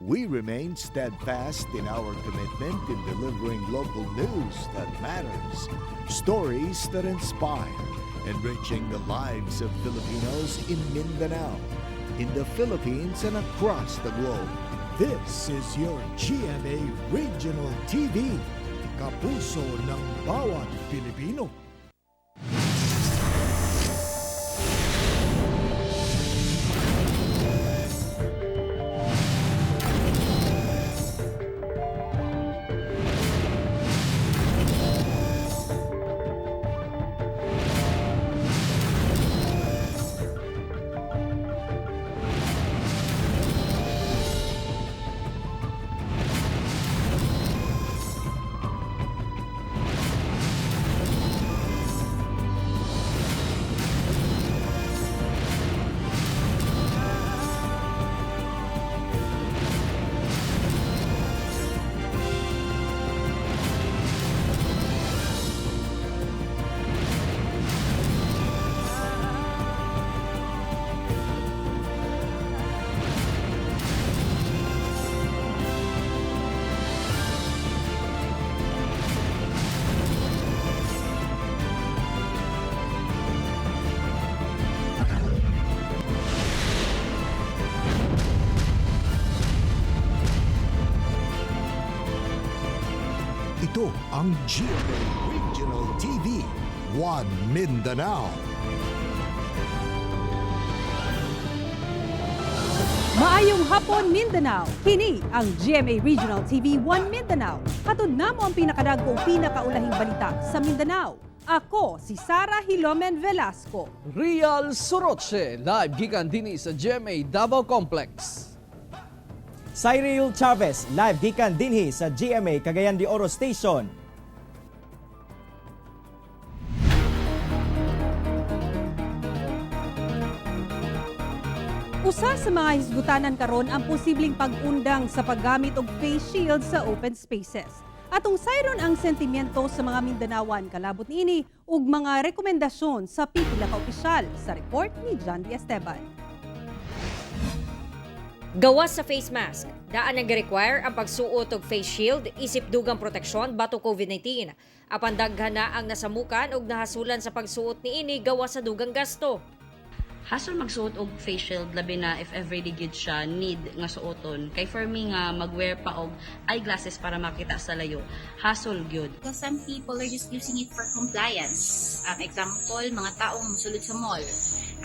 We remain steadfast in our commitment in delivering local news that matters, stories that inspire, enriching the lives of Filipinos in Mindanao, in the Philippines, and across the globe. This is your GMA Regional TV, kapuso ng bawat Pilipino. Ito ang GMA Regional TV, One Mindanao. Maayong hapon, Mindanao. Kini ang GMA Regional TV 1 Mindanao. Hatod namo ang pinakadagkong pinakaulahing balita sa Mindanao. Ako si Sara Hilomen Velasco. Real Soroche, live gikan dinhi sa GMA Davao Complex. Cyril Chavez, live gikan dinhi sa GMA Cagayan de Oro Station. Usa sa mga hisgutanan karon ang posibleng pag-undang sa paggamit og face shield sa open spaces. Atong sayron ang sentimiento sa mga Mindanawan kalabot niini ug mga rekomendasyon sa pipila ka opisyal sa report ni John D. Esteban. Gawas sa face mask, daan ang require ang pagsuot og face shield isip dugang proteksyon batok COVID-19. Apan daghan na ang nasamukan og nahasulan sa pagsuot niini gawas sa dugang gasto. Hasol magsuot og face shield, labi na if everyday gyud siya need nga suoton, kay for me nga magwear pa og eyeglasses para makita sa layo, hasol gyud. Because some people are just using it for compliance. Example, mga taong musulod sa mall.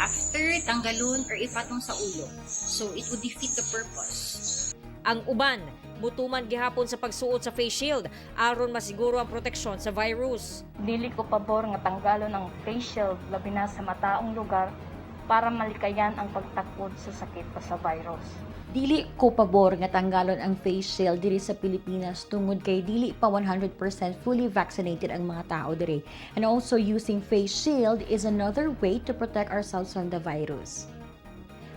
After, tanggalon or ipatong sa ulo. So, it would defeat the purpose. Ang uban, mutuman gihapon sa pagsuot sa face shield aron masiguro ang proteksyon sa virus. Dili ko pabor nga tanggalon ang face shield, labi na sa mataong lugar, para malikayan ang pagtakod sa sakit o sa virus. Dili ko pabor nga tanggalon ang face shield diri sa Pilipinas tungod kay dili pa 100% fully vaccinated ang mga tao diri. And also, using face shield is another way to protect ourselves from the virus.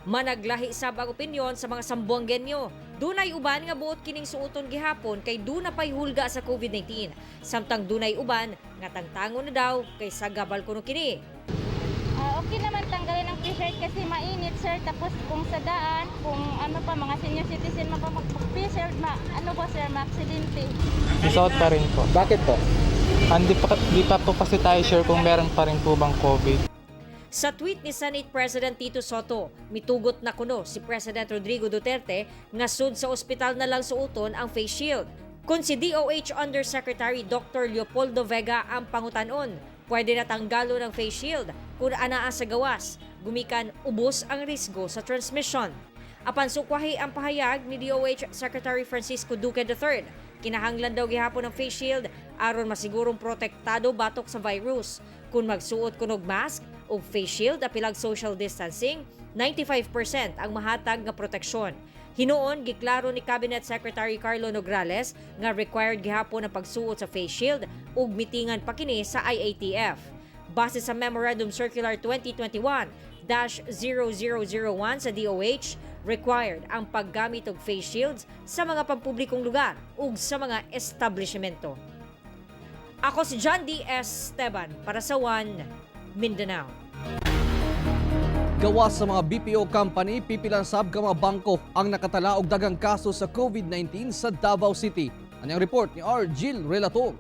Managlahi sab ang opinyon sa mga Sambuangenyo. Dunay uban nga buot kining suoton gihapon kay duna pay hulga sa COVID-19. Samtang dunay uban nga tangtangon na daw kay sagabal kuno kini. Ah, okay naman tanggalin ang face shield kasi mainit, sir. Tapos kung sa daan, kung ano pa, mga senior citizen mapapag face shield, ma, ano ba sir, ma-aksidente. Isuot pa rin po. Bakit po? Hindi pa po kasi tayo sure kung meron pa rin po bang COVID. Sa tweet ni Senate President Tito Sotto, mitugot na kuno si President Rodrigo Duterte nga sud sa ospital na lang suoton ang face shield. Kung si DOH Undersecretary Dr. Leopoldo Vega ang pangutanon, pwede na tanggalon ang face shield kung anaa sa gawas, gumikan ubos ang risgo sa transmission. Apan sukwahi ang pahayag ni DOH Secretary Francisco Duque III. Kinahanglan daw gihapon ang face shield aron masigurong protektado batok sa virus. Kung magsuot kunog mask ug face shield apilag social distancing, 95% ang mahatag nga proteksyon. Hinuon giklaro ni Cabinet Secretary Carlo Nograles nga required gihapon ang pagsuot sa face shield ug mitingan pa kini sa IATF. Base sa Memorandum Circular 2021-0001 sa DOH, required ang paggamit og face shields sa mga pampublikong lugar ug sa mga establishmento. Ako si John D. S. Esteban para sa One Mindanao. Gawas sa mga BPO company, pipilan sab ka mga bangko ang nakatala og daghang kaso sa COVID-19 sa Davao City. Anyang report ni R. Gil Relator.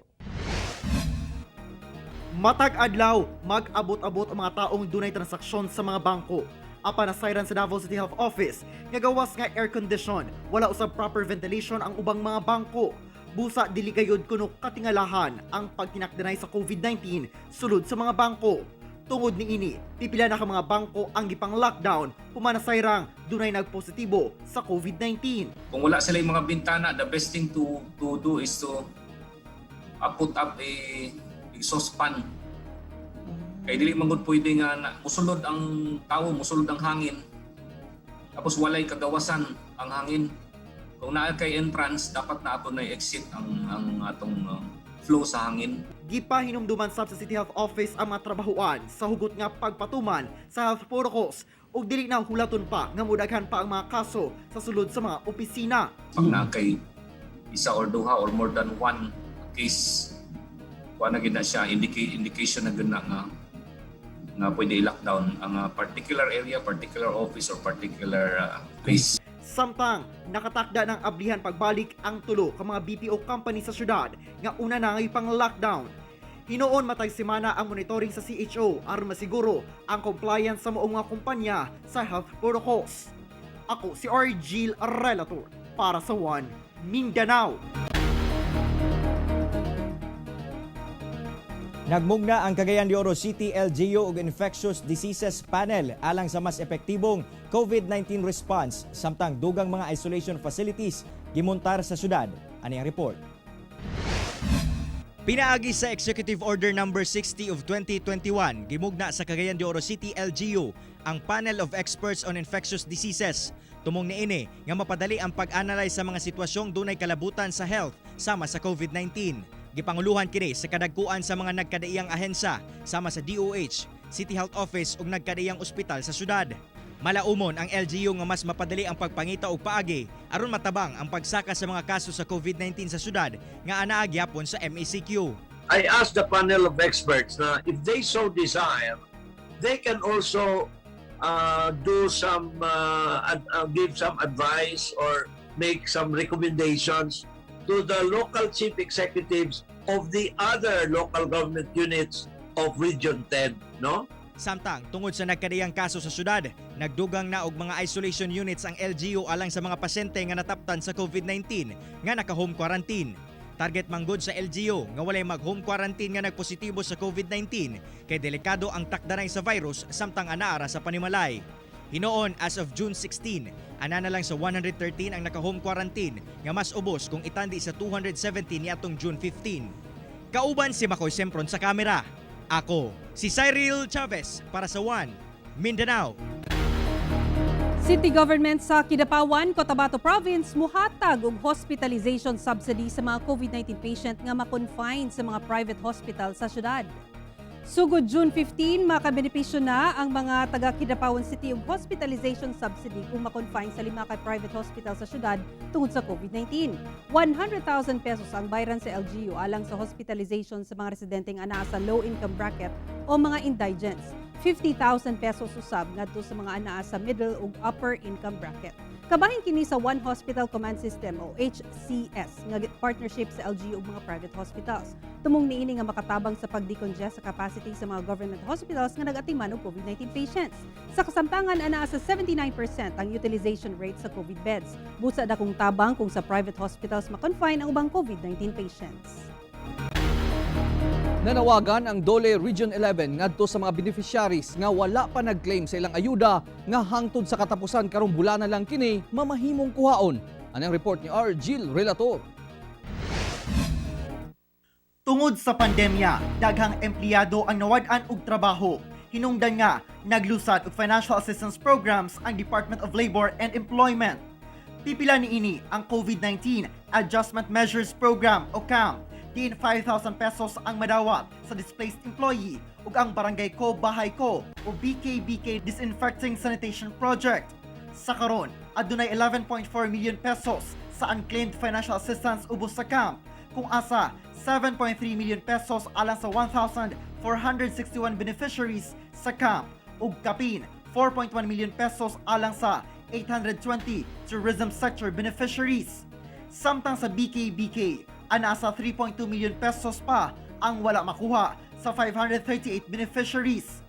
Matag adlaw, mag-abot-abot ang mga taong dunay transaksyon sa mga bangko. Apan nasayran sa Davao City Health Office nga gawas nga air condition, wala usab proper ventilation ang ubang mga bangko. Busa dili gayud kuno katingalahan ang pagtinakdanay sa COVID-19 sulod sa mga bangko. Tungod niini, pipila na ka mga bangko ang gipang lockdown human nasayrang dunay nagpositibo sa COVID-19. Kung wala sila yung mga bintana, the best thing to do is to put up a exhaust fan. Kay dili man gud pwede nga na, musulod ang tao, musulod ang hangin. Tapos walay kagawasan ang hangin. Kung naa kay entrance, dapat na ato na exit ang atong flow sa hangin. Gipahinumduman sab sa City Health Office ang mga trabahuan sa hugot nga pagpatuman sa health protocols ug dili na hulaton pa nga modaghan pa ang mga kaso sa sulod sa mga opisina. Pag naa kay isa or duha or more than one case, kuha na gid na siya, indication na gid na nga pwede i-lockdown ang particular area, particular office or particular place. Samtang nakatakda ng ablihan pagbalik ang tulo ka mga BPO company sa syudad nga una na ngay pang lockdown. Hinuon matag semana ang monitoring sa CHO aron masiguro ang compliance sa maong mga kumpanya sa health protocols. Ako si Argil Relator para sa One Mindanao. Nagmugna ang Cagayan de Oro City LGU ug Infectious Diseases Panel alang sa mas epektibong COVID-19 response samtang dugang mga isolation facilities gimontar sa syudad. Ani ang report. Pinaagi sa Executive Order Number 60 of 2021, gimugna sa Cagayan de Oro City LGU ang Panel of Experts on Infectious Diseases. Tumong niini nga mapadali ang pag-analyze sa mga sitwasyong dunay kalabutan sa health sama sa COVID-19. Gipanguluhan kini sa kadagkuan sa mga nagkadaiyang ahensa sama sa DOH, City Health Office ug nagkadaiyang ospital sa syudad. Malaumon ang LGU nga mas mapadali ang pagpangita og paagi aron matabang ang pagsaka sa mga kaso sa COVID-19 sa syudad nga anaa gyapon sa MECQ. I asked the panel of experts na if they so desire, they can also do some give some advice or make some recommendations to the local chief executives of the other local government units of Region 10, no? Samtang tungod sa nagkadaiyang kaso sa syudad, nagdugang na og mga isolation units ang LGU alang sa mga pasyente nga nataptan sa COVID-19 nga naka-home quarantine. Target manggod sa LGU nga walay mag-home quarantine nga nagpositibo sa COVID-19 kay delikado ang takdanay sa virus samtang anaara sa panimalay. Hinoon, as of June 16, ana na lang sa 113 ang naka-home quarantine nga mas ubos kung itandi sa 270 niadtong June 15. Kauban si Makoy Sempron sa kamera. Ako, si Cyril Chavez para sa One Mindanao. City government sa Kidapawan, Cotabato Province muhatag og hospitalization subsidy sa mga COVID-19 patient nga ma-confine sa mga private hospital sa syudad. Sugod June 15, makabenepisyo na ang mga taga Kidapawan City og hospitalization subsidy kung ma-confine sa lima ka private hospital sa syudad tungod sa COVID-19. 100,000 pesos ang bayran sa LGU alang sa hospitalization sa mga residenteng anaa sa low income bracket o mga indigents. 50,000 pesos usab ngadto sa mga anaa sa middle ug upper income bracket. Kabahin kini sa One Hospital Command System o HCS nga partnership sa LGU ug mga private hospitals. Tumong niini nga makatabang sa pag-decongest sa capacity sa mga government hospitals nga nag-atiman og COVID-19 patients. Sa kasamtangan, anaa sa 79% ang utilization rate sa COVID beds. Busa dakong tabang kung sa private hospitals ma-confine ang ubang COVID-19 patients. Nanawagan ang DOLE Region 11 ngadto sa mga beneficiaries nga wala pa nag-claim sa ilang ayuda nga hangtod sa katapusan karong bulana lang kini mamahimong kuhaon. Anang report ni R. Gil Relator. Tungod sa pandemya, daghang empleyado ang nawad-an og trabaho. Hinungdan nga naglusad og financial assistance programs ang Department of Labor and Employment. Pipila niini ang COVID-19 Adjustment Measures Program o CAMP. Diin 5,000 pesos ang madawat sa displaced employee ug ang Barangay Ko Bahay Ko o BKBK Disinfecting Sanitation Project. Sa karon, adunay 11.4 million pesos sa unclaimed financial assistance ubos sa CAMP, kung asa 7.3 million pesos alang sa 1,461 beneficiaries sa CAMP ug kapin 4.1 million pesos alang sa 820 tourism sector beneficiaries. Samtang sa BKBK, nasa 3.2 million pesos pa ang wala makuha sa 538 beneficiaries.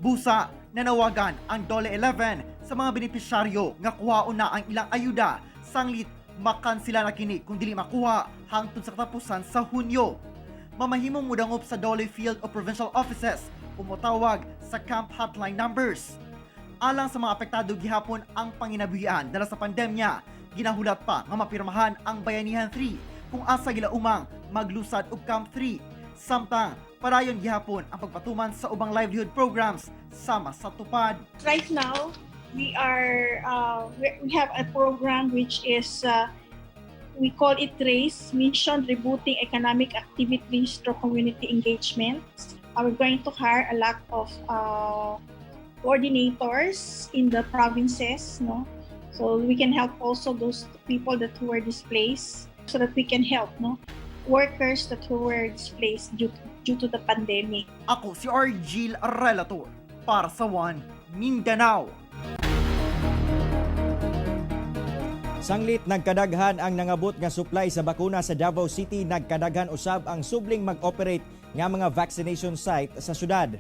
Busa, nanawagan ang DOLE 11 sa mga benepisyaryo nga kuhaon na ang ilang ayuda sanglit makansila na kini kung dili makuha hangtod sa katapusan sa Hunyo. Mamahimong mudangop sa DOLE Field o Provincial Offices o motawag sa camp hotline numbers. Alang sa mga apektado gihapon ang panginabuhian dala sa pandemya, ginahulat pa nga mapirmahan ang Bayanihan 3 kung asa gilaumang maglusad og Camp 3. Samtang padayon gihapon ang pagpatuman sa ubang livelihood programs sama sa TUPAD. Right now, we have a program which is we call it RACE, Mission Rebooting Economic Activities Through Community Engagement. We're going to hire a lot of coordinators in the provinces, no? So we can help also those people that who were displaced, so that we can help, no, workers that who were displaced due to the pandemic. Ako si Argil Relator para sa One Mindanao. Sanglit nagkadaghan ang nangabot nga supply sa bakuna sa Davao City, nagkadaghan usab ang subling mag-operate nga mga vaccination site sa syudad.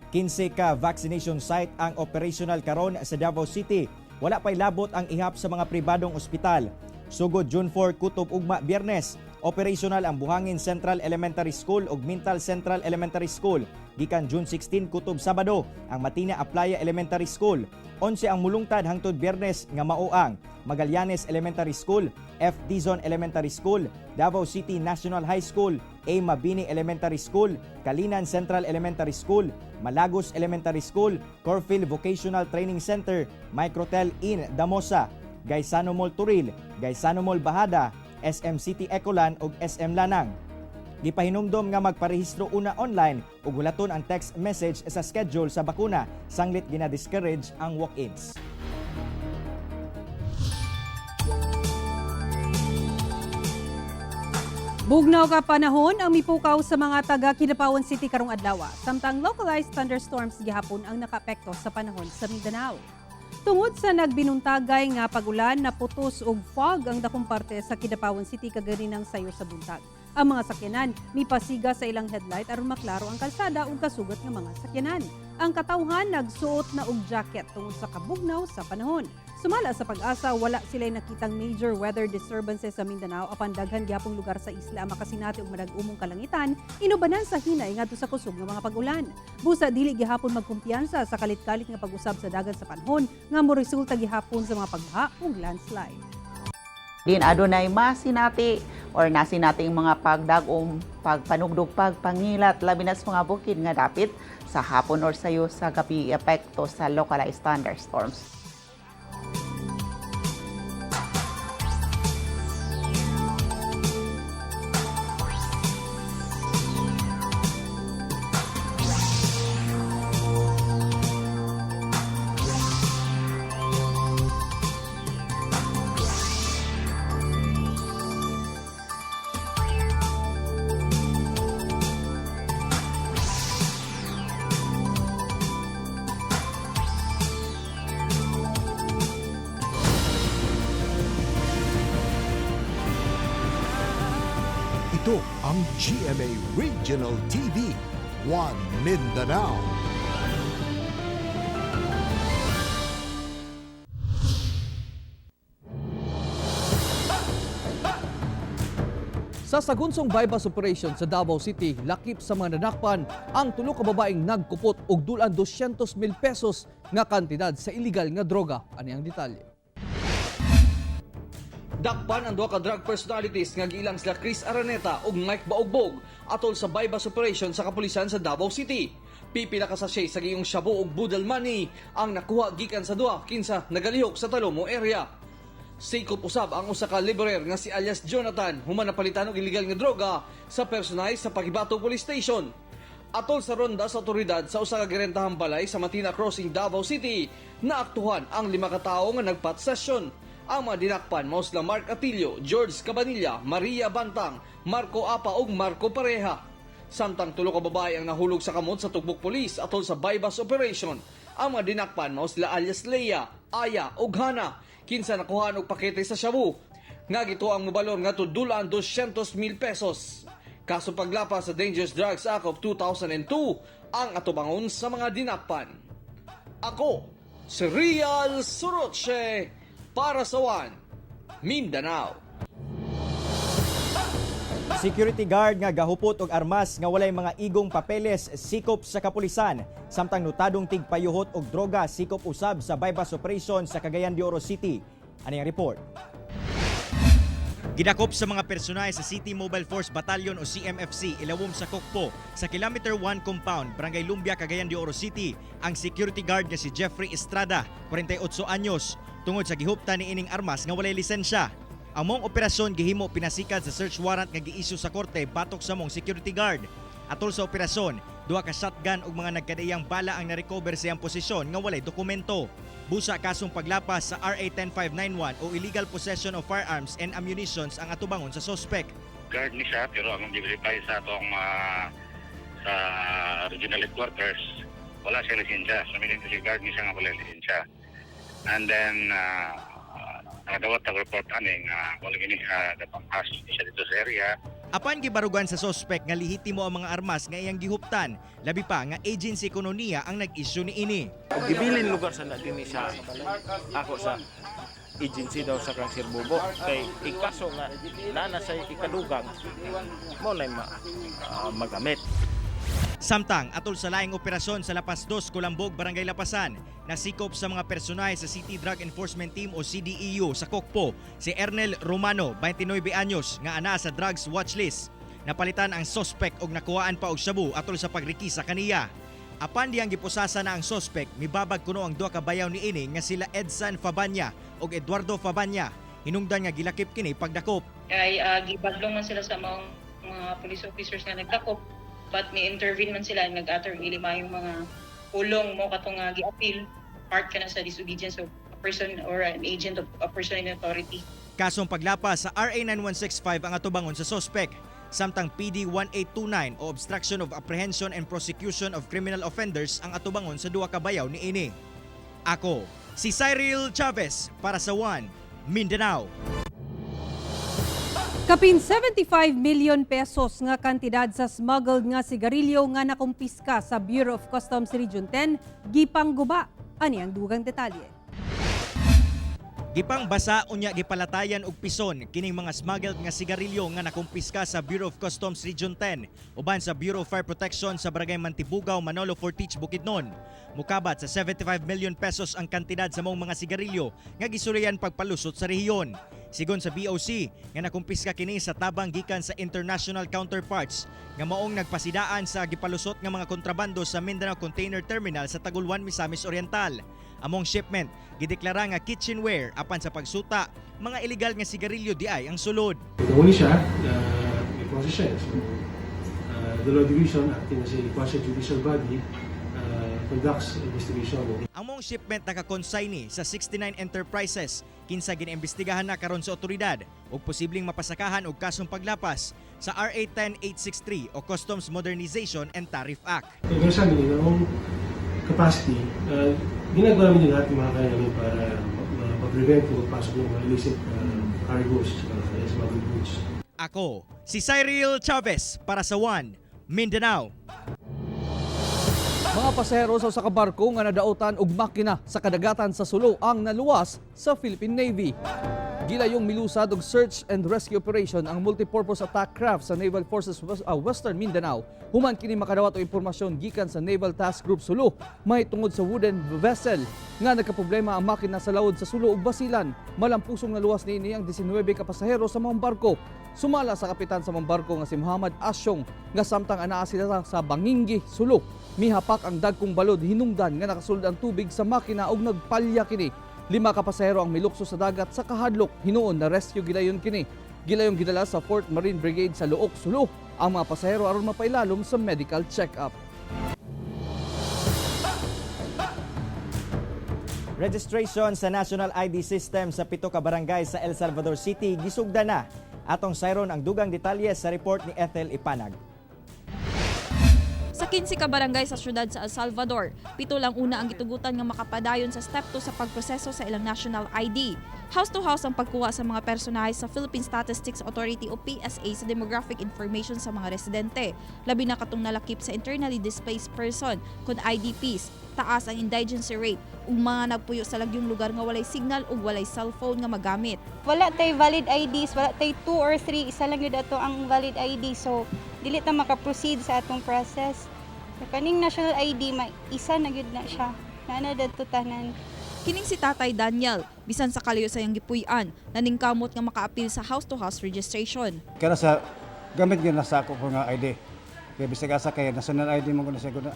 15 ka vaccination site ang operational karon sa Davao City. Wala pa'y labot ang ihap sa mga pribadong ospital. Sugod June 4 kutob ugma Biyernes, operational ang Buhangin Central Elementary School ug Mintal Central Elementary School. Gikan June 16 kutob Sabado, ang Matina Aplaya Elementary School. 11 ang mulungtad hangtod Biyernes nga mao ang Magallanes Elementary School, F. Dizon Elementary School, Davao City National High School, A. Mabini Elementary School, Kalinan Central Elementary School, Malagos Elementary School, Corfield Vocational Training Center, Microtel Inn Damosa, Gaisano Mall Turil, Gaisano Mall Bahada, SM City Ecolan ug SM Lanang. Gipahinumdom nga magparehistro una online ug hulaton ang text message sa schedule sa bakuna sanglit gina-discourage ang walk-ins. Bugnaw ka panahon ang mipukaw sa mga taga Kidapawan City karong adlaw, samtang localized thunderstorms gihapon ang nakaapekto sa panahon sa Mindanao. Tungod sa nagbinuntagay nga pagulan, naputos og fog ang dakong parte sa Kidapawan City kaganinang sayo sa buntag. Ang mga sakyanan mipasiga sa ilang headlight aron maklaro ang kalsada ug kasugat nga mga sakyanan. Ang katawhan nagsuot na og jacket tungod sa kabugnaw sa panahon. Sumala sa PAGASA, wala sila nakitang major weather disturbances sa Mindanao apan daghan gihapong lugar sa isla ang makasinati og madag-umong kalangitan inubanan sa hinay ngadto sa kusog nga mga pag-ulan. Busa dili gihapon magkumpiyansa sa kalit-kalit nga pag-usab sa dagan sa panahon nga moresulta gihapon sa mga pagbaha ug landslide. Din adunay masinati or nasinating mga pagdag-om, pagpanugdog, pagpangilat, labi na sa mga bukid nga dapit sa hapon or sayo sa gabi, epekto sa localized thunderstorms. Ito ang GMA Regional TV, One Mindanao. Sa sagunsong bypass operation sa Davao City, lakip sa mga nanakpan ang tulo ka babaeng nagkupot og dulan 200 mil pesos nga kantidad sa illegal nga droga. Ani ang detalye. Dakpan ang duha ka drug personalities nga giilang sila Chris Araneta ug Mike Baugbog atol sa bypass operation sa kapulisan sa Davao City. Pipila ka sachet sa giyong shabu ug budal money ang nakuha gikan sa duha kinsa nagalihok sa Talomo area. Sikop usab ang usa ka laborer nga si alias Jonathan human napalitan og illegal nga droga sa personay sa Pagibato Police Station. Atol sa ronda sa otoridad sa usa ka girentahang balay sa Matina Crossing, Davao City, naaktuhan ang lima ka tawo nga nagpat session. Ang mga dinakpan mao sila Mark Atilio, George Cabanilla, Maria Bantang, Marco Apa ug Marco Pareja. Samtang tulo ka babae ang nahulog sa kamot sa Tugbok Police atol sa bypass operation. Ang mga dinakpan mao sila alias Leia, Aya ug Hana, kinsa nakuhaan og pakete sa shabu nga gituang mobalor ngadto dulaan 200,000 pesos. Kaso paglapas sa Dangerous Drugs Act of 2002 ang atubangon sa mga dinakpan. Ako, si Real Suroche, para sa One, Mindanao. Security guard nga gahupot og armas nga walay mga igong papeles sikop sa kapulisan, samtang notadong tigpayuhot og droga sikop usab sa buy-bust operation sa Cagayan de Oro City. Ani ang report. Gidakop sa mga personahe sa City Mobile Force Battalion o CMFC ilawom sa Kokpo sa Kilometer 1 Compound, Barangay Lumbia, Cagayan de Oro City ang security guard nga si Jeffrey Estrada, 48 anyos, tungod sa gihuptan ni ining armas nga walay lisensya. Ang maong operasyon gihimo pinasikan sa search warrant nga giisyu sa korte batok sa maong security guard. Atol sa operasyon, duha ka shotgun ug mga nagkadaiyang bala ang narecover sa iyang posisyon nga walay dokumento. Busa kasong paglapas sa RA 10591 o illegal possession of firearms and ammunitions ang atubangon sa sospek. Guard ni siya, pero ang verify sa atong sa regional headquarters, wala siya lisensya. So meaning to say, guard ni siya nga wala lisensya. And then nakadawat ang report ani nga wala gini uh, ni siya dito sa area. Apan gibarugan sa sospek nga lehitimo ang mga armas nga iyang gihuptan, labi pa nga agency kuno niya ang nag-issue niini. Ug gibilin lugar sa na dinhi sa ako sa agency daw sa kang Sir Bobo kay ikaso nga nana sa ikadugang mo na magamit. Samtang atol sa laing operasyon sa Lapas 2, Kulambog, Barangay Lapasan, nasikop sa mga personahe sa City Drug Enforcement Team o CDEU sa Kokpo si Ernel Romano, 29 anyos, nga ana sa drugs watch list. Napalitan ang sospek og nakuhaan pa og shabu atol sa pagrikisa kaniya. Apan diyang gipusasa na ang sospek, mibabag kuno ang duha ka bayaw niini nga sila Edson Fabanya ug Eduardo Fabanya. Hinungdan nga gilakip kini pagdakop. Kay gibadlong man sila sa mga police officers nga nagdakop, but ni-intervene man sila, nag-utter ilima yung mga pulong mo katong gi-appeal part ka na sa disobedience of a person or an agent of a person in authority. Kasong paglapas sa RA 9165 ang atubangon sa sospek, samtang PD 1829 o obstruction of apprehension and prosecution of criminal offenders ang atubangon sa duha ka bayaw niini. Ako, si Cyril Chavez, para sa One, Mindanao. Kapin 75 million pesos nga kantidad sa smuggled nga sigarilyo nga nakumpiska sa Bureau of Customs Region 10 gipangguba. Ani ang dugang detalye. Gipang basa unya gipalatayan og pison kining mga smuggled nga sigarilyo nga nakumpiska sa Bureau of Customs Region 10 uban sa Bureau of Fire Protection sa Barangay Mantibugaw, Manolo Fortich, Bukidnon. Mukabat sa 75 million pesos ang kantidad sa maong mga sigarilyo nga gisulayan pagpalusot sa rehiyon. Sigon sa BOC nga nakumpiska kini sa tabang gikan sa international counterparts nga maong nagpasidaan sa gipalusot nga mga kontrabando sa Mindanao Container Terminal sa Tagulwan, Misamis Oriental. Among shipment, gideklara nga kitchenware, apan sa pagsuta, mga illegal nga sigarilyo diay ang sulod. Nahuli siya, may process siya, eh. So, the law division, acting as a quasi-judicial body, conducts investigation. Ang maong shipment nakakonsignee sa 69 Enterprises kinsa giniimbestigahan na karon sa otoridad ug posibleng mapasakahan og kasong paglapas sa RA 10863 o Customs Modernization and Tariff Act. Pero sa amin, in our own capacity, ginagawa namin yung lahat ng mga kaya namin para ma-prevent yung pagpasok ng mga illicit cargoes, smuggled goods. Ako, si Cyril Chavez, para sa One, Mindanao. Mga pasahero sa usa ka barko nga nadautan og makina sa kadagatan sa Sulu ang naluwas sa Philippine Navy. Gilayong milusad og search and rescue operation ang multipurpose attack craft sa Naval Forces Western Mindanao. Human kini makadawat og impormasyon gikan sa Naval Task Group Sulu mahitungod sa wooden vessel nga nagkaproblema ang makina sa lawod sa Sulu ug Basilan. Malampusong naluwas niini ang 19 ka pasahero sa maong barko. Sumala sa kapitan sa maong barko nga si Muhammad Asyong nga samtang anaa sila sa Banginggi, Sulu, mihapak ang dagkong balod hinungdan nga nakasulod ang tubig sa makina ug nagpalya kini. Lima ka pasahero ang milukso sa dagat sa kahadlok. Hinuon na rescue gilayon kini. Gilayong gidala sa 4th Marine Brigade sa Looc, Sulu ang mga pasahero aron mapailalom sa medical check-up. Registration sa National ID System sa pito ka barangay sa El Salvador City gisugda na. Atong sayron ang dugang detalye sa report ni Ethel Ipanag. Sa 15 ka barangay sa syudad sa El Salvador, 7 lang una ang gitugutan nga makapadayon sa step 2 sa pagproseso sa ilang national ID. House to house ang pagkuha sa mga personahe sa Philippine Statistics Authority o PSA sa demographic information sa mga residente. Labi na katong nalakip sa internally displaced person kon IDPs, taas ang indigency rate ug mga nagpuyo sa lagyong lugar nga walay signal ug walay cellphone nga magamit. Wala tay valid IDs, wala tay 2 or 3, isa lang yun ato ang valid ID. So, dili ta maka-proceed sa atong process. So, kaning national ID, may isa na gyud na siya. Naa na dadto tanan. Kining si Tatay Daniel, bisan sa kalayo sa iyang gipuy-an, naningkamot nga makaapil sa house-to-house registration. Kaya sa gamit gyud na sa ako ko nga ID. Kaya bisag asa kay national ID mo ko na siya guna.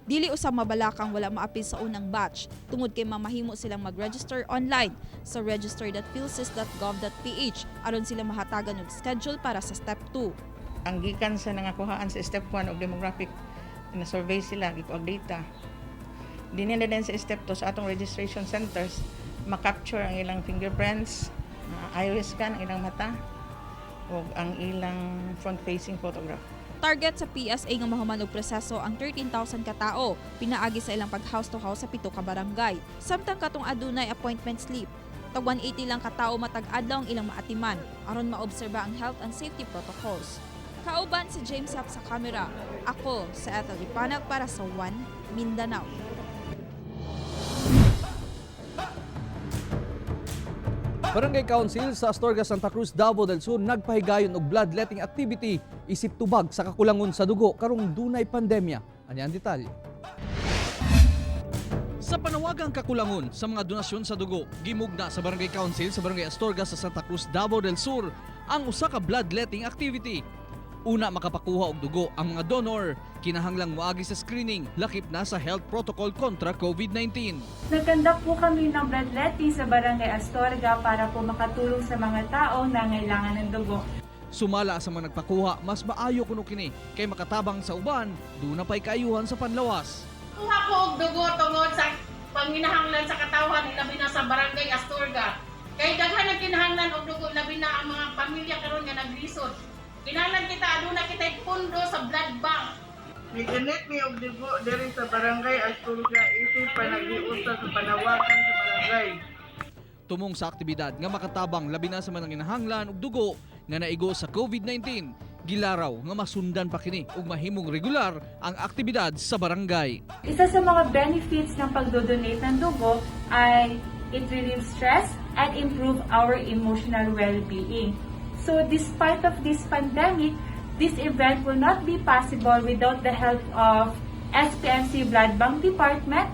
Dili usab mabalakang wala maapil sa unang batch tungod kay mamahimo silang mag-register online sa register.philsys.gov.ph aron sila mahatagan og schedule para sa step 2. Ang gikan sa nangakuhaan sa step 1 og demographic na survey sila gikuag data. Dinhi na din sa step 2 sa atong registration centers ma-capture ang ilang fingerprints, iris scan ang ilang mata ug ang ilang front-facing photograph. Target sa PSA nga mahuman og proseso ang 13,000 ka tao pinaagi sa ilang pag house to house sa 7 ka barangay. Samtang katong adunay appointment slip, tag 180 lang ka tao matag adlaw ang ilang maatiman aron maobserba ang health and safety protocols. Kauban si James Hap sa kamera. Ako sa Ethel Ipanag para sa One Mindanao. Barangay Council sa Astorga, Santa Cruz, Davao del Sur nagpahigayon og bloodletting activity isip tubag sa kakulangon sa dugo karong dunay pandemya. Ani ang detalye. Sa panawagang kakulangon sa mga donasyon sa dugo, gimugna sa Barangay Council sa Barangay Astorga sa Santa Cruz, Davao del Sur ang usa ka bloodletting activity. Una makapakuha og dugo ang mga donor, kinahanglang moagi sa screening lakip na sa health protocol kontra COVID-19. Nag-conduct po kami ng bloodletting sa Barangay Astorga para po makatulong sa mga taong nangailangan ng dugo. Sumala sa mga nagpakuha, mas maayo kuno kini kay makatabang sa uban, duna pa'y kaayuhan sa panlawas. Kuha ko og dugo tungod sa panginahanglan sa katawhan labi na sa Barangay Astorga. Kay daghan ang kinahanglan og dugo labi na ang mga pamilya karon nga naglisod. Kinahanglan kita aduna kitay pundo sa blood bank. Ni-donate mi og dugo diri sa Barangay Astorga isip panaghiusa sa panawagan sa barangay. Tumong sa aktibidad nga makatabang labi na sa mga nanginahanglan og dugo nga naigo sa COVID-19, gilaraw nga masundan pa kini ug mahimong regular ang aktibidad sa barangay. Isa sa mga benefits ng pagdodonate ng dugo ay it relieves stress and improve our emotional well-being. So despite of this pandemic, this event will not be possible without the help of SPMC Blood Bank Department.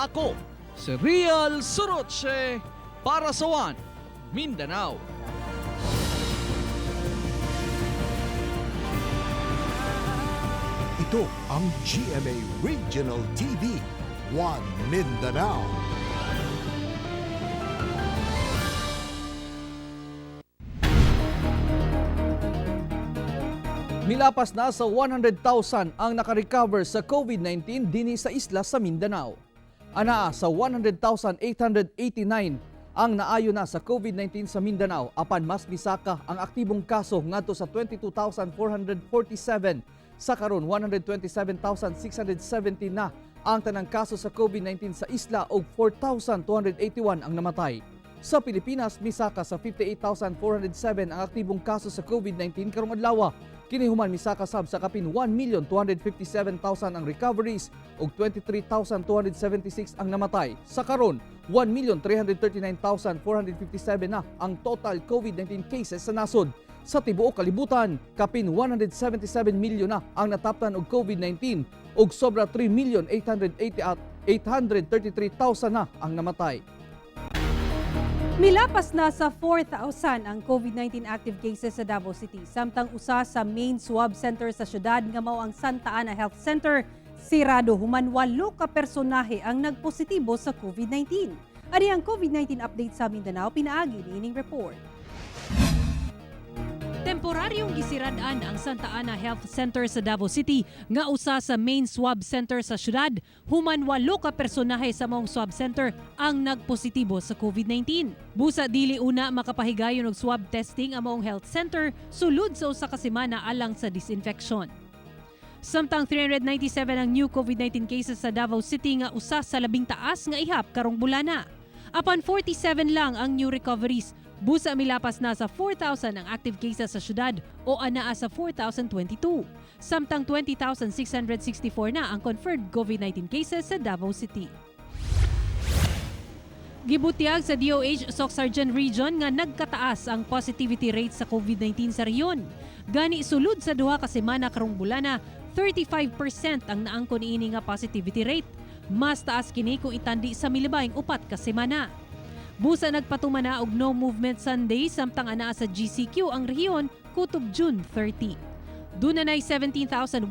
Ako, si Real Soroche para sa One Mindanao. Ito ang GMA Regional TV, One Mindanao. Milapas na sa 100,000 ang nakarecover sa COVID-19 dinhi sa isla sa Mindanao. Anaa sa 100,889 ang naayo na sa COVID-19 sa Mindanao apan mas misaka ang aktibong kaso ngadto sa 22,447. Sa karon 127,670 na ang tanang kaso sa COVID-19 sa isla og 4,281 ang namatay. Sa Pilipinas, misaka sa 58,407 ang aktibong kaso sa COVID-19 karong adlaw. Kini human misaka sab sa kapin 1,257,000 ang recoveries ug 23,276 ang namatay. Sa karon, 1,339,457 na ang total COVID-19 cases sa nasod. Sa tibuok kalibutan, kapin 177 milyon na ang nataptan og COVID-19 ug sobra 3,833,000 na ang namatay. Milapas na sa 4,000 ang COVID-19 active cases sa Davao City. Samtang usa sa main swab center sa syudad nga mao ang Santa Ana Health Center, sirado human 8 ka personahe ang nagpositibo sa COVID-19. Ani ang COVID-19 update sa Mindanao pinaagi niining report. Temporaryong gisirad-an ang Santa Ana Health Center sa Davao City nga usa sa main swab center sa syudad human 8 ka personahe sa maong swab center ang nagpositibo sa COVID-19. Busa dili una makapahigayon og swab testing ang maong health center sulod sa usa ka semana alang sa disinfection. Samtang 397 ang new COVID-19 cases sa Davao City nga usa sa labing taas nga ihap karong bulana. Apan 47 lang ang new recoveries. Busa milapas na sa 4,000 ang active cases sa syudad o anaa sa 4,022. Samtang 20,664 na ang confirmed COVID-19 cases sa Davao City. Gibutyag sa DOH Soccsksargen Region nga nagkataas ang positivity rate sa COVID-19 sa rehiyon. Gani sulod sa 2 ka semana karong bulana, 35% ang naangkon niini nga positivity rate. Mas taas kini kung itandi sa milibayng 4 ka semana. Busa nagpatuman na og no movement Sunday samtang anaa sa GCQ ang rehiyon kutob June 30. Duna nay 17,105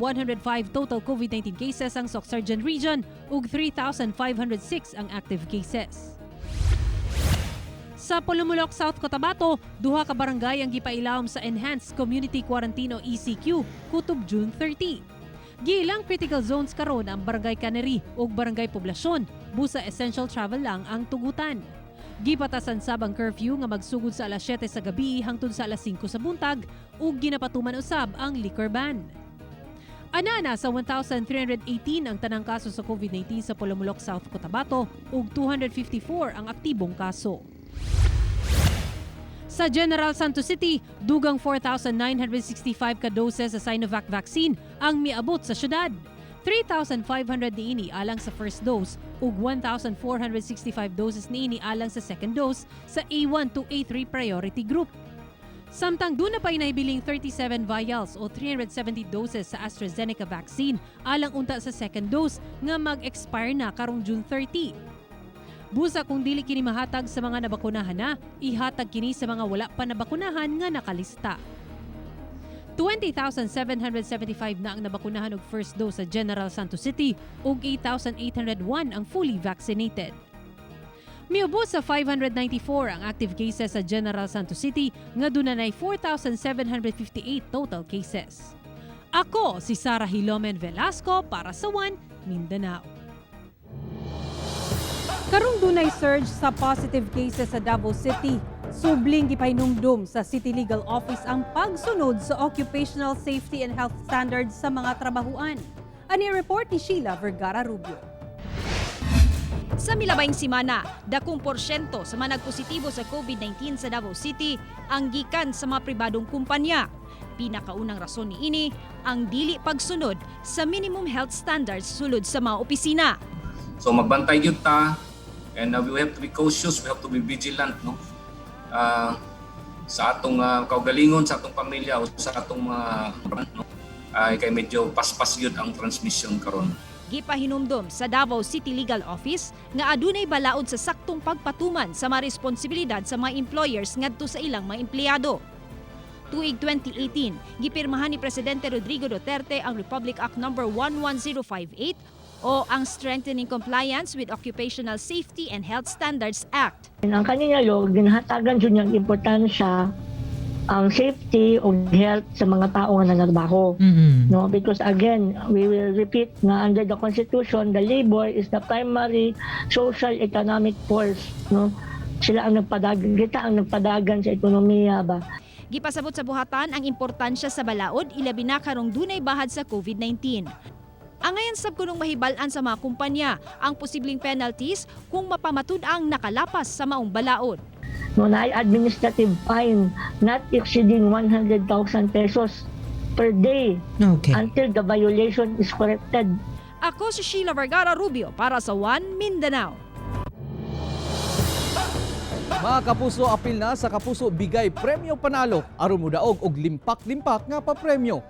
total COVID-19 cases ang Soccsksargen Region ug 3,506 ang active cases. Sa Polomolok, South Cotabato, duha ka barangay ang gipailawom sa Enhanced Community Quarantine o ECQ kutob June 30. Giilang critical zones karon ang Barangay Cannery ug Barangay Poblasyon, busa essential travel lang ang tugutan. Gipatasan sab ang curfew nga magsugod sa alas 7 sa gabi hangtod sa alas 5 sa buntag ug ginapatuman usab ang liquor ban. Anaa sa 1,318 ang tanang kaso sa COVID-19 sa Polomolok, South Cotabato ug 254 ang aktibong kaso. Sa General Santos City, dugang 4,965 ka doses sa Sinovac vaccine ang miabot sa syudad. 3,500 niini alang sa first dose ug 1,465 doses niini alang sa second dose sa A1 to A3 priority group. Samtang duna pa'y nahibiling 37 vials o 370 doses sa AstraZeneca vaccine alang unta sa second dose nga mag-expire na karong June 30. Busa kung dili kini mahatag sa mga nabakunahan na, ihatag kini sa mga wala pa nabakunahan nga nakalista. 20,775 na ang nabakunahan og first dose sa General Santos City ug 8,801 ang fully vaccinated. Miubos sa 594 ang active cases sa General Santos City nga dunay 4,758 total cases. Ako si Sara Hilomen Velasco para sa One Mindanao. Karong dunay surge sa positive cases sa Davao City, subling gipahinumdum sa City Legal Office ang pagsunod sa occupational safety and health standards sa mga trabahuan. Ani report ni Sheila Vergara Rubio. Sa milabayng simana, dakong porsyento sa mga nagpositibo sa COVID-19 sa Davao City ang gikan sa mga pribadong kumpanya. Pinakaunang rason niini ang dili pagsunod sa minimum health standards sulod sa mga opisina. So magbantay gyud ta and we have to be cautious, we have to be vigilant, no? Sa atong kaugalingon, sa atong pamilya o sa atong mga, no? Ay kay medyo paspas gyud ang transmission karon. Gipahinumdom sa Davao City Legal Office nga adunay balaod sa saktong pagpatuman sa mga responsibilidad sa mga employers ngadto sa ilang mga empleyado. Tuig 2018, gipirmahan ni Presidente Rodrigo Duterte ang Republic Act No. 11058 o ang Strengthening Compliance with Occupational Safety and Health Standards Act. Ang kani nga law, ginahatagan jud niyang importansya ang safety o health sa mga tao nga nanarbaho. No, because again, we will repeat nga under the Constitution, the labor is the primary social economic force, no? Sila ang nagpadagan, kita ang nagpadagan sa ekonomiya ba. Gipasabot sa buhatan ang importansya sa balaod, ilabi na karong dunay bahad sa COVID-19. Angayan sab kunong mahibal-an sa mga kumpanya ang posibleng penalties kung mapamatud-ang nakalapas sa maong balaod. No, naay administrative fine not exceeding 100,000 pesos per day until the violation is corrected. Ako si Sheila Vergara Rubio para sa One Mindanao. Mga kapuso, apil na sa Kapuso Bigay Premyo Panalo aron modaog og limpak-limpak nga papremyo.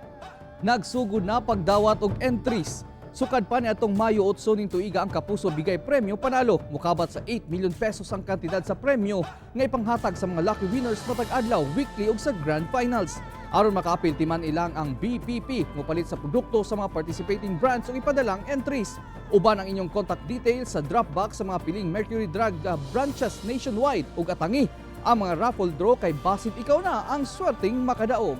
Nagsugod na pagdawat og entries. Sukad pa niadtong Mayo 8 ning tuiga ang Kapuso Bigay Premyo Panalo. Mukabat sa 8 million pesos ang kantidad sa premyo nga ipanghatag sa mga lucky winners matag adlaw, weekly ug sa grand finals. Aron makaapil, timan-i lang ang BPP, mopalit sa produkto sa mga participating brands ug ipadalang entries. Uban ang inyong contact details sa drop box sa mga piling Mercury Drug branches nationwide ug atangi ang mga raffle draw kay basin ikaw na ang swerteng makadaog.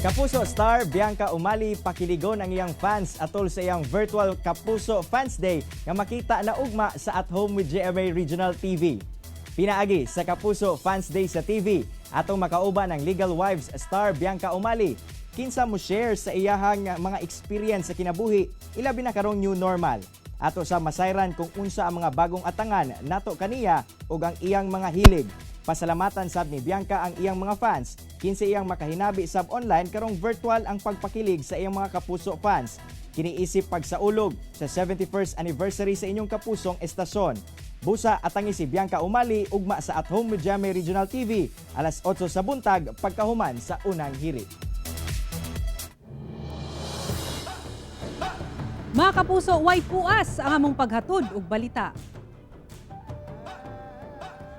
Kapuso star Bianca Umali pakiligon ang iyang fans atol sa iyang virtual Kapuso Fans Day nga makita na ugma sa At Home with GMA Regional TV. Pinaagi sa Kapuso Fans Day sa TV, atong makauban ang Legal Wives star Bianca Umali. Kinsa mo share sa iyahang mga experience sa kinabuhi, ilabi na karong new normal. Ato sa masayran kung unsa ang mga bagong atangan nato kaniya ug ang iyang mga hilig. Pasalamatan sab ni Bianca ang iyang mga fans, kinsa iyang makahinabi sab online karong virtual ang pagpakilig sa iyang mga Kapuso fans. Kiniisip pagsaulog sa 71st anniversary sa inyong kapusong estasyon. Busa, atangi si Bianca Umali ugma sa At Home with GMA Regional TV alas 8 sa buntag pagkahuman sa unang hirit. Mga kapuso, way puas ang among paghatod og balita.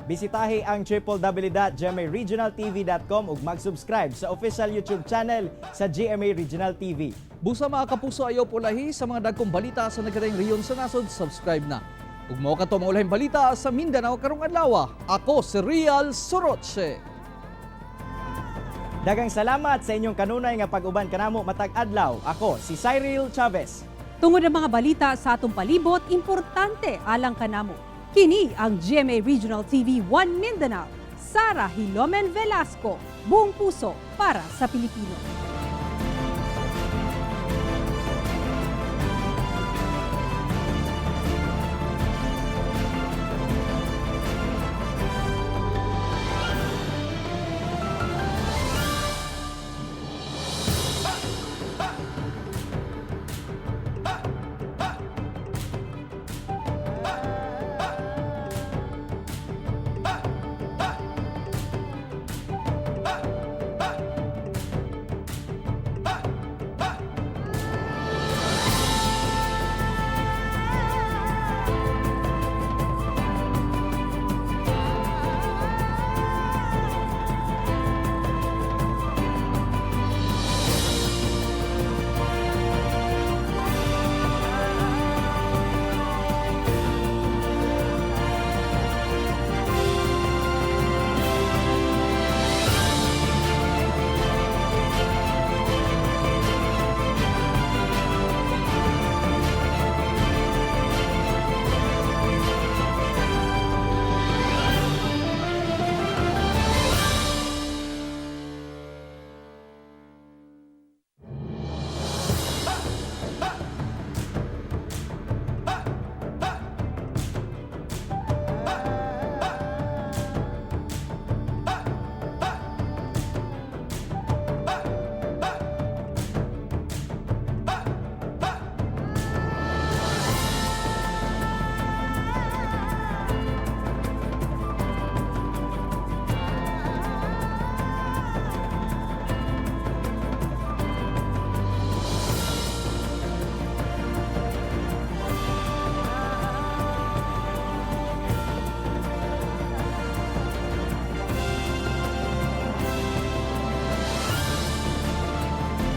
Bisitahi ang www.gmaregionaltv.com ug mag-subscribe sa official YouTube channel sa GMA Regional TV. Busa, mga kapuso, ayaw pulahi sa mga dagkong balita sa nagkadaiyang rehiyon sa nasod, subscribe na. Ug mao kato mga ulahing balita sa Mindanao karong adlaw. Ako si Real Soroche. Daghang salamat sa inyong kanunay nga pag-uban kanamo matag adlaw. Ako si Cyril Chavez. Tungod ang mga balita sa atong palibot, importante alang kanamo. Kini ang GMA Regional TV 1 Mindanao. Sara Hilomen Velasco, buong puso para sa Pilipino.